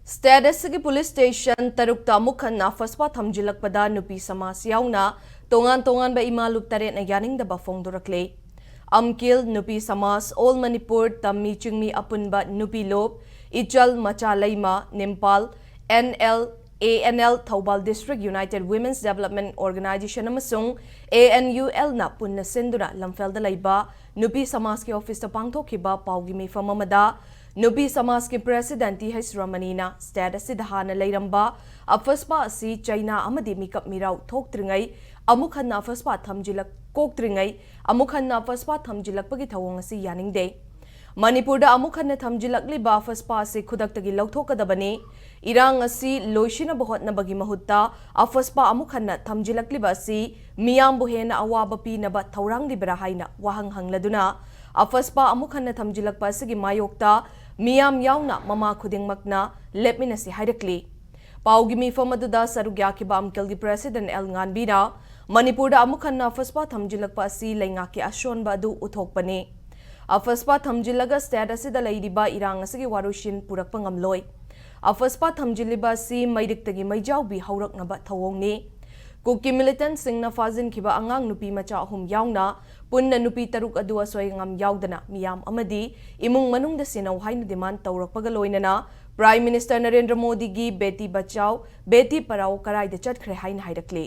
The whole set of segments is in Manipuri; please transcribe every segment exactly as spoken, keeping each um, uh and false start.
ꯁ꯭ꯇꯦꯠ ꯑꯁꯤꯒꯤ ꯄꯨꯂꯤꯁ ꯁ꯭ꯇꯦꯁꯟ ꯇꯔꯨꯛꯇ ꯑꯃꯨꯛ ꯍꯟꯅ ꯑꯐꯁꯄꯥ ꯊꯝꯖꯤꯜꯂꯛꯄꯗ ꯅꯨꯄꯤ ꯁꯃꯥꯖ ꯌꯥꯎꯅ ꯇꯣꯉꯥꯟ ꯇꯣꯉꯥꯟꯕ ꯏꯃꯥ ꯂꯨꯞ ꯇꯔꯦꯠꯅ ꯌꯥꯅꯤꯡꯗꯕ ꯐꯣꯡꯗꯣꯔꯛꯂꯦ꯫ ꯑꯝꯀꯤꯜ, ꯅꯨꯄꯤ ꯁꯃꯥꯖ, ꯑꯣꯜ ꯃꯅꯤꯄꯨꯔ, ꯇꯝꯃꯤ ꯆꯤꯡꯃꯤ ꯑꯄꯨꯟꯕ ꯅꯨꯄꯤ ꯂꯨꯞ, ꯏꯆꯜ ꯃꯆꯥ ꯂꯩꯃ, ꯅꯤꯝꯄꯥꯜ, N L, A N L, Thoubal district united women's development organisation ꯑꯃꯁꯨꯡ ꯑꯦ ꯑꯦꯟ ꯌꯨ ꯑꯦꯜꯅ ꯄꯨꯟꯅ ꯁꯤꯟꯗꯨꯅ ꯂꯝꯐꯦꯜꯗ ꯂꯩꯕ ꯅꯨꯄꯤ ꯁꯃꯥꯖꯀꯤ ꯑꯣꯐꯤꯁꯇ ꯄꯥꯡꯊꯣꯛꯈꯤꯕ ꯄꯥꯎꯒꯤ ꯃꯤꯐꯝ ꯑꯃꯗ ꯅꯨꯄꯤ ꯁꯃꯥꯖꯀꯤ ꯄ꯭ꯔꯦꯁꯤꯗꯦꯟꯠ ꯇꯤ ꯍꯩꯆ ꯔꯃꯅꯤꯅ ꯁ꯭ꯇꯦꯠ ꯑꯁꯤꯗ ꯍꯥꯟꯅ ꯂꯩꯔꯝꯕ ꯑꯐꯁꯄꯥ ꯑꯁꯤ ꯆꯩꯅꯥ ꯑꯃꯗꯤ ꯃꯤꯀꯞ ꯃꯤꯔꯥꯎ ꯊꯣꯛꯇ꯭ꯔꯤꯉꯩ ꯑꯃꯨꯛ ꯍꯟꯅ ꯑꯐꯁꯄꯥ ꯊꯝꯖꯤꯜꯂꯛ-, ꯀꯣꯛꯇ꯭ꯔꯤꯉꯩ ꯑꯃꯨꯛ ꯍꯟꯅ ꯑꯐꯁꯄꯥ ꯊꯝꯖꯤꯜꯂꯛꯄꯒꯤ ꯊꯧꯑꯣꯡ ꯑꯁꯤ ꯌꯥꯅꯤꯡꯗꯦ꯫ ꯃꯅꯤꯄꯨꯔꯗ ꯑꯃꯨꯛ ꯍꯟꯅ ꯊꯝꯖꯤꯜꯂꯛꯂꯤꯕ ꯑꯐꯁꯄꯥ ꯑꯁꯤ ꯈꯨꯗꯛꯇꯒꯤ ꯂꯧꯊꯣꯛꯀꯗꯕꯅꯤ꯫ ꯏꯔꯥꯡ ꯑꯁꯤ ꯂꯣꯏꯁꯤꯟꯅꯕ ꯍꯣꯠꯅꯕꯒꯤ ꯃꯍꯨꯠꯇ ꯑꯐꯁꯄꯥ ꯑꯃꯨꯛ ꯍꯟꯅ ꯊꯝꯖꯤꯜꯂꯛꯂꯤꯕ ꯑꯁꯤ ꯃꯤꯌꯥꯝꯕꯨ ꯍꯦꯟꯅ ꯑꯋꯥꯕ ꯄꯤꯅꯕ ꯊꯧꯔꯥꯡꯂꯤꯕꯔꯥ ꯍꯥꯏꯅ ꯋꯥꯍꯪ ꯍꯪꯂꯗꯨꯅ ꯑꯐꯁꯄꯥ ꯑꯃꯨꯛ ꯍꯟꯅ ꯊꯝꯖꯤꯜꯂꯛꯄ ꯑꯁꯤꯒꯤ ꯃꯥꯌꯣꯛꯇ ꯃꯤꯌꯥꯝ ꯌꯥꯎꯅ ꯃꯃꯥ ꯈꯨꯗꯤꯡꯃꯛꯅ ꯂꯦꯞꯃꯤꯟꯅꯁꯤ ꯍꯥꯏꯔꯛꯂꯤ꯫ ꯄꯥꯎꯒꯤ ꯃꯤꯐꯝ ꯑꯗꯨꯗ ꯁꯔꯨꯛ ꯌꯥꯈꯤꯕ ꯑꯝꯀꯤꯜꯒꯤ ꯄ꯭ꯔꯦꯁꯤꯗꯦꯟꯠ ꯑꯦꯜ ꯉꯥꯟꯕꯤꯅ ꯃꯅꯤꯄꯨꯔꯗ ꯑꯃꯨꯛ ꯍꯟꯅ ꯑꯐꯁꯄꯥ ꯊꯝꯖꯤꯜꯂꯛꯄ ꯑꯁꯤ ꯂꯩꯉꯥꯛꯀꯤ ꯑꯁꯣꯟꯕ ꯑꯗꯨ ꯎꯠꯊꯣꯛꯄꯅꯤ꯫ ꯑꯐꯁꯄꯥ ꯊꯝꯖꯤꯜꯂꯒ ꯁ꯭ꯇꯦꯠ ꯑꯁꯤꯗ ꯂꯩꯔꯤꯕ ꯏꯔꯥꯡ ꯑꯁꯤꯒꯤ ꯋꯥꯔꯣꯏꯁꯤꯟ ꯄꯨꯔꯛꯄ ꯉꯝꯂꯣꯏ꯫ ꯑꯐꯁꯄꯥ ꯊꯝꯖꯤꯜꯂꯤꯕ ꯑꯁꯤ ꯃꯩꯔꯤꯛꯇꯒꯤ ꯃꯩꯖꯥꯎꯕꯤ ꯍꯧꯔꯛꯅꯕ ꯊꯧꯑꯣꯡꯅꯤ꯫ ꯀꯨꯀꯤ ꯃꯤꯂꯤꯇꯦꯟꯠꯁꯤꯡꯅ ꯐꯥꯖꯤꯟꯈꯤꯕ ꯑꯉꯥꯡ ꯅꯨꯄꯤ ꯃꯆꯥ ꯑꯍꯨꯝ ꯌꯥꯎꯅ ꯄꯨꯟꯅ ꯅꯨꯄꯤ ꯇꯔꯨꯛ ꯑꯗꯨ ꯑꯁꯣꯏ ꯑꯉꯥꯝ ꯌꯥꯎꯗꯅ ꯃꯤꯌꯥꯝ ꯑꯃꯗꯤ ꯏꯃꯨꯡ ꯃꯅꯨꯡꯗ ꯁꯤꯟꯅꯧ ꯍꯥꯏꯅ ꯗꯤꯃꯥꯟꯗ ꯇꯧꯔꯛꯄꯒ ꯂꯣꯏꯅꯅ ꯄ꯭ꯔꯥꯏꯝ ꯃꯤꯅꯤꯁꯇꯔ ꯅꯔꯦꯟꯗ꯭ꯔ ꯃꯣꯗꯤꯒꯤ ꯕꯦꯇꯤ ꯕꯆꯥꯎ, ꯕꯦꯇꯤ ꯄꯔꯥꯎ ꯀꯔꯥꯏꯗ ꯆꯠꯈ꯭ꯔꯦ ꯍꯥꯏꯅ ꯍꯥꯏꯔꯛꯂꯤ꯫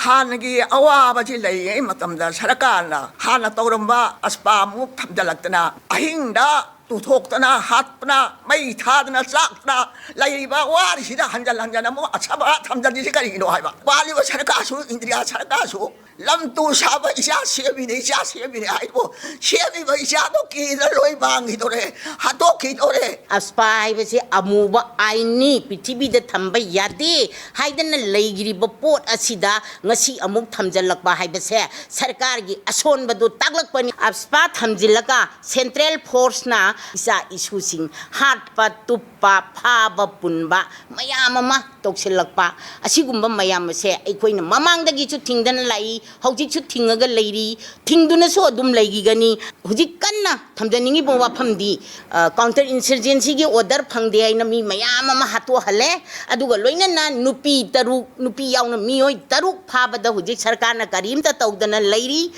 ꯍꯥꯟꯅꯒꯤ ꯑꯋꯥꯕꯁꯤ ꯂꯩꯔꯤꯉꯩ ꯃꯇꯝꯗ ꯁꯔꯀꯥꯔꯅ ꯍꯥꯟꯅ ꯇꯧꯔꯝꯕ ꯑꯐꯁꯄꯥ ꯑꯃꯨꯛ ꯊꯝꯖꯤꯜꯂꯛꯇꯅ, ꯑꯍꯤꯡꯗ ꯇꯨꯊꯣꯛꯇꯅ, ꯍꯥꯠꯇꯅ, ꯃꯩ ꯊꯥꯗꯅ, ꯆꯥꯛꯇꯅ ꯂꯩꯔꯤꯕ ꯋꯥꯔꯤꯁꯤꯗ ꯍꯟꯖꯤꯟ ꯍꯟꯖꯤꯟ ꯑꯃꯨꯛ ꯑꯐꯁꯄꯥ ꯊꯝꯖꯤꯜꯂꯤꯁꯤ ꯀꯔꯤꯒꯤꯅꯣ ꯍꯥꯏꯕ? ꯄꯥꯜꯂꯤꯕ ꯁꯔꯀꯥꯔꯁꯨ, ꯏꯟꯗꯤꯌꯥ ꯁꯔꯀꯥꯔꯁꯨ ꯂꯝ ꯇꯨ ꯁꯥꯕ ꯏꯆꯥ ꯁꯦꯝꯃꯤꯅꯦ, ꯏꯆꯥ ꯁꯦꯝꯃꯤꯅꯦ ꯍꯥꯏꯕꯨ, ꯁꯦꯝꯃꯤꯕ ꯏꯆꯥꯗꯣ ꯀꯤꯗ ꯂꯣꯏ ꯃꯥꯡꯈꯤꯗꯣꯔꯦ, ꯍꯥꯠꯇꯣꯛꯈꯤꯗꯣꯔꯦ꯫ ꯑꯐꯁꯄꯥ ꯍꯥꯏꯕꯁꯤ ꯑꯃꯨꯕ ꯑꯥꯏꯟꯅꯤ, ꯄ꯭ꯔꯤꯊꯤꯕꯤꯗ ꯊꯝꯕ ꯌꯥꯗꯦ ꯍꯥꯏꯗꯅ ꯂꯩꯈ꯭ꯔꯤꯕ ꯄꯣꯠ ꯑꯁꯤꯗ ꯉꯁꯤ ꯑꯃꯨꯛ ꯊꯝꯖꯤꯜꯂꯛꯄ ꯍꯥꯏꯕꯁꯦ ꯁꯔꯀꯥꯔꯒꯤ ꯑꯁꯣꯟꯕꯗꯨ ꯇꯥꯛꯂꯛꯄꯅꯤ꯫ ꯑꯐꯁꯄꯥ ꯊꯝꯖꯤꯜꯂꯒ ꯁꯦꯟꯇ꯭ꯔꯦꯜ ꯐꯣꯔꯁꯅ ꯏꯆꯥ ꯏꯁꯨꯁꯤꯡ ꯍꯥꯠꯄ, ꯇꯨꯞꯄ, ꯐꯥꯕ, ꯄꯨꯟꯕ ꯃꯌꯥꯝ ꯑꯃ ꯇꯧꯁꯤꯜꯂꯛꯄ, ꯑꯁꯤꯒꯨꯝꯕ ꯃꯌꯥꯝ ꯑꯁꯦ ꯑꯩꯈꯣꯏꯅ ꯃꯃꯥꯡꯗꯒꯤꯁꯨ ꯊꯤꯡꯗꯅ ꯂꯥꯛꯏ, ꯍꯧꯖꯤꯛꯁꯨ ꯊꯤꯡꯉꯒ ꯂꯩꯔꯤ, ꯊꯤꯡꯗꯨꯅꯁꯨ ꯑꯗꯨꯝ ꯂꯩꯈꯤꯒꯅꯤ꯫ ꯍꯧꯖꯤꯛ ꯀꯟꯅ ꯊꯝꯖꯅꯤꯡꯉꯤꯕ ꯋꯥꯐꯝꯗꯤ, ꯑ, counter insurgencyꯒꯤ order ꯐꯪꯗꯦ ꯍꯥꯏꯅ ꯃꯤ ꯃꯌꯥꯝ ꯑꯃ ꯍꯥꯠꯇꯣꯛꯍꯜꯂꯦ, ꯑꯗꯨꯒ ꯂꯣꯏꯅꯅ ꯅꯨꯄꯤ ꯇꯔꯨꯛ, ꯅꯨꯄꯤ ꯌꯥꯎꯅ ꯃꯤꯑꯣꯏ ꯇꯔꯨꯛ ꯐꯥꯕꯗ ꯍꯧꯖꯤꯛ ꯁꯔꯀꯥꯔꯅ ꯀꯔꯤꯝꯇ ꯇꯧꯗꯅ ꯂꯩꯔꯤ꯫